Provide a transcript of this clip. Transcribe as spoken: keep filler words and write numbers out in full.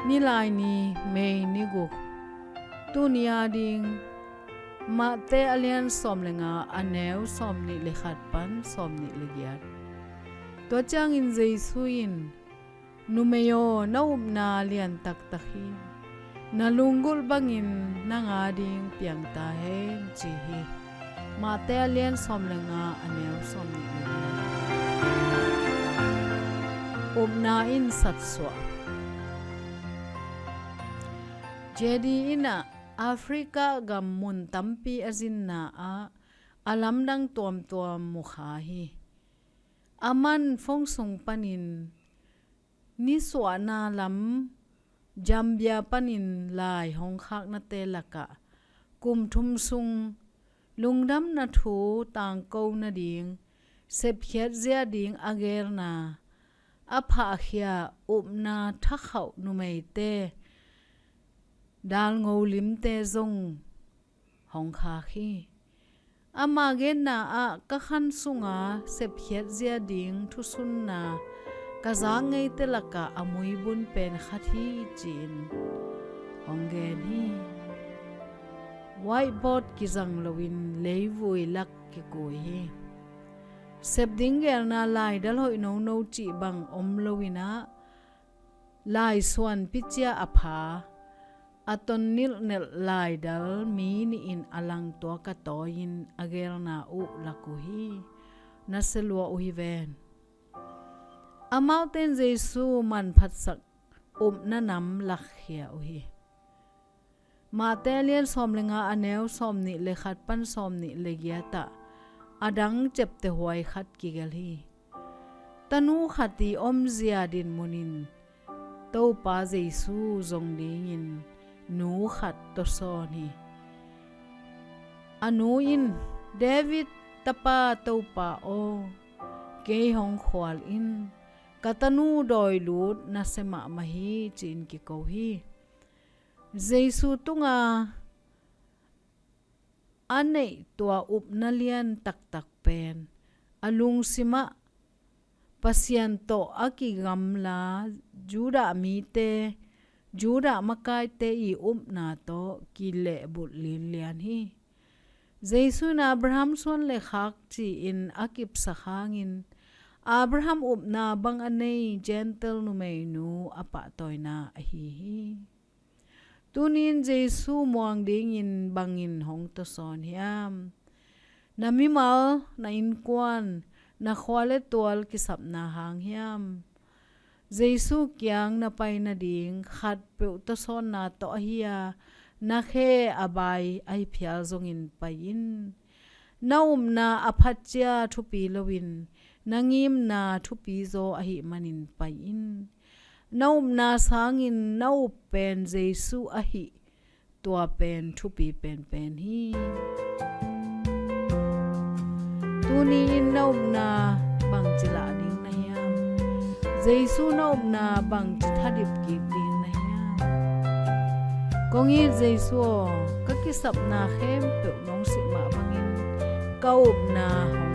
Nilaini, May ni guk. Tuni a ding Mate a lian sawm le nga, a neu sawm nih le khat pan sawm nih le giat. Tua ciangin Jesu in, "Numei aw, na upna lian taktak hi. Na lunggulh bangin nang a ding piang ta hen," ci hi. Mate a lian sawm le nga, a neu sawm nih le giat. Upna in satsuah. J D in ah Africa gam mun tampi a zinna ah a lamdang tuamtuam mukha hi. Aman phone sung panin nisuahna lam Zambia panin lai hong khaknate lakah kum thum sung lungdamna thu tangko nading sepkhiat zia ding a gelna a phahkhia upna thakhauh numeite dalngo limte zong hong khak hi. Ama genna ah ka khan sunga sepkhiat zia ding thusunna ka zak ngeite lakah a muibun pen khat hi ci-in hong gen hi. Whiteboard kizang loin leivui lak kikui hi. Sep ding gelna laidal hoih nono cih bang om loin ah laisuan picia a pha a ton nilhnelh laidal mi nih in a langtuak a tawi-in a gelna uh lak uh hi. Na sia lua uh hi ven. Amaute in Jesu manphatsak upna nam lakkhia uh hi. Mate a lian sawm le nga, a neu sawm nih le khat pan sawm nih le giat ah a dang ciapteh huai khat kigelh hi. Tanu khat i omzia dinmun in Topa Jesu zong dingin nu khat tawsawn hi. A nu in, "David tapa Topa aw, kei hong khual in, ka tanu dawi lut nasia mahmah hi," ci-in kiko hi. Jesu tunga a neih tua upna lian taktak pen a lungsimah Pasian tawh a kigamla Judah mite, Judah makaite i upna tawh kilehbulh linlian hi. Jesu in Abraham suan le khak ci-in a kipsak hangin Abraham upna bang a nei Gentile numeinu a pahtawina ahi hi. Tuni-in Jesu muang dingin bangin hong tawsawn hiam? Na mimal, na innkuan, na khua le tual kisapna hang hiam? Jesu kiang na pai nading khatpeuh tawsawnna tawh ahi a, na khe a bai ahi phial zongin pai in. Na upna a phatcia thupi loin, na ngimna thupi zaw ahih manin pai in. Na upna sangin na up pen Jesu ahih, tua pen thupi penpen hi. Tuni-in na upna bangci lah ding na hiam? Jesu na upna bangci thadip kik ding na hiam? Kong it Jesu aw, ka kisapna khempeuh nong sih mah bangin ka upna hong